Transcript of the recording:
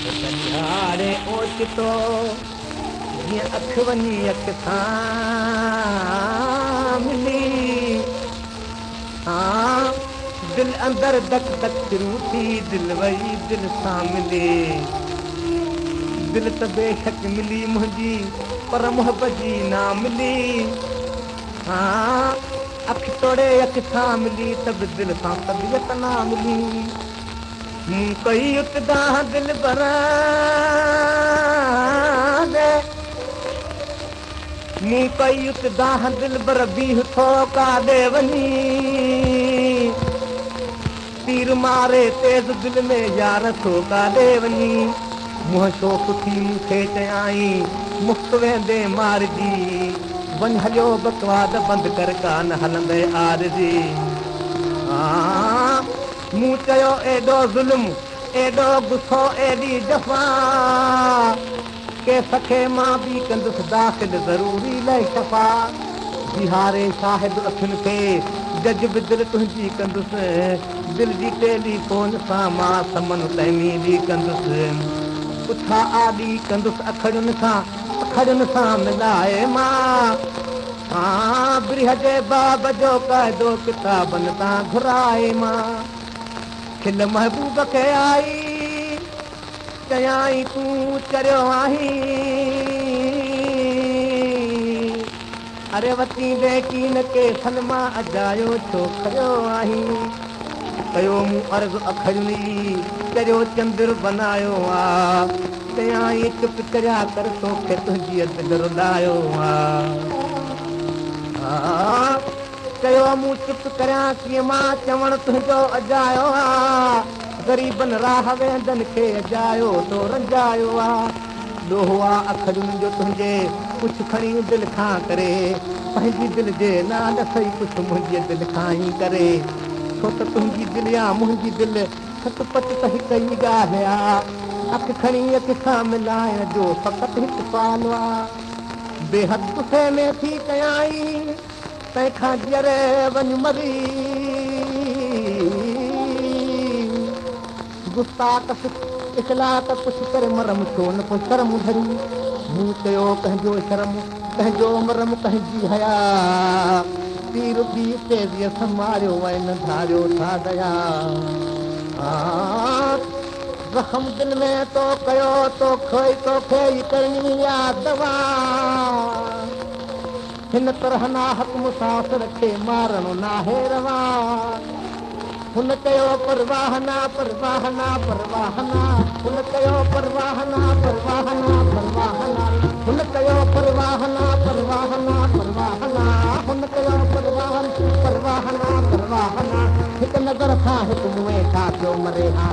ڏهاڙي اوچتو جيئن اک وڃي اک سان ملي. ها دل اندر دڪ دڪ شروع ٿي، دل وئي دل سان ملي. دل ته بيشڪ ملي منهنجي، پر محبت جي نه ملي. ها اک توڙي اک سان ملي، ته به دل سان طبيعت نه ملي. مون ڪئي ات دانهن دلبر ڏي، مون ڪئي ات دانهن دلبر، بيهه ٿو ڪاڏي وڃي. تير ماري تيز دل ۾ يار ٿو ڪاڏي وڃي. منهن شوخ ٿي مون کي چيائين، مفت ويندي مارجي. وڃ هليو بڪواس بند ڪر، ڪانه هلندي عارضي. ها مون چيو ايڏو ظلم، ايڏو غصو، ايڏي جفا، ڪيس کي مان به ڪندس داخل ضروري لئه شفا. بيهاري شاهد اکين کي، جج به دل تنهنجي ڪندس. دل جي ٽيليفون سان مان سمن تعميلي ڪندس. پڇا آڏي ڪندس اکڙين کان، اکڙين سان ملائي مان. ها برهه جي باب جو قاعدو ڪتابن تان گهرائي مان. کل محبوب کي آئي، چيائين تون چريو آهين. اري وتيندي ڪين ڪيسن مان اجايو ڇو کريو آهين. ڪيو مون عرض اکڙين ئي چريو چندر بنايو آ. چيائين چپ چريا ڪر، توکي تنهنجي دل رلايو آ. چيو مون چپ ڪريان ڪيئن مان، چوڻ تنهنجو اجايو آ. غريبن راهه ويندن کي اجايو تو رنجايو آ. ڏوهه آ اکڙين جو تنهنجي، پڇ کڻي دل کان ڪري. پنهنجي دل جي نه ڏسئي، پڇ منهنجي دل کان ئي ڪري. ڇو ته تنهنجي دل يا منهنجي دل سچ پچ ته هڪ ئي ڳالهه آ. اک کڻي اک سان ملائڻ جو فقط هڪ سوال آ. بيحد غصي ۾ ٿي چيائين، تنهن کان جيئري وڃ مري. گستاخ اخلاق ڪجهه ڪري مرم، ڇو نه ٿو شرم ڌري. مون چيو ڪنهن جو شرم، ڪنهن جو مرم، ڪنهن جي حيا. تير ٻي تيزيءَ سان ماريو ۽ نه ڌاريو ٿا ديا. زخم دل ۾ تو ڪيو، توکي ئي ڪرڻي آ دوا. هن طرح ناحق مسافر کي مارڻو ناهي روا. هن چيو پرواهه نه، پرواهه نه، پرواهه نه. هن چيو پرواهه نه، پرواهه نه، پرواهه نه. هن چيو پرواهه نه، پرواهه نه، پرواهه نه. هن چيو پرواهه، پرواهه نه، پرواهه نه. هڪ نظر کان هڪ موئي ڇا پيو مري ها.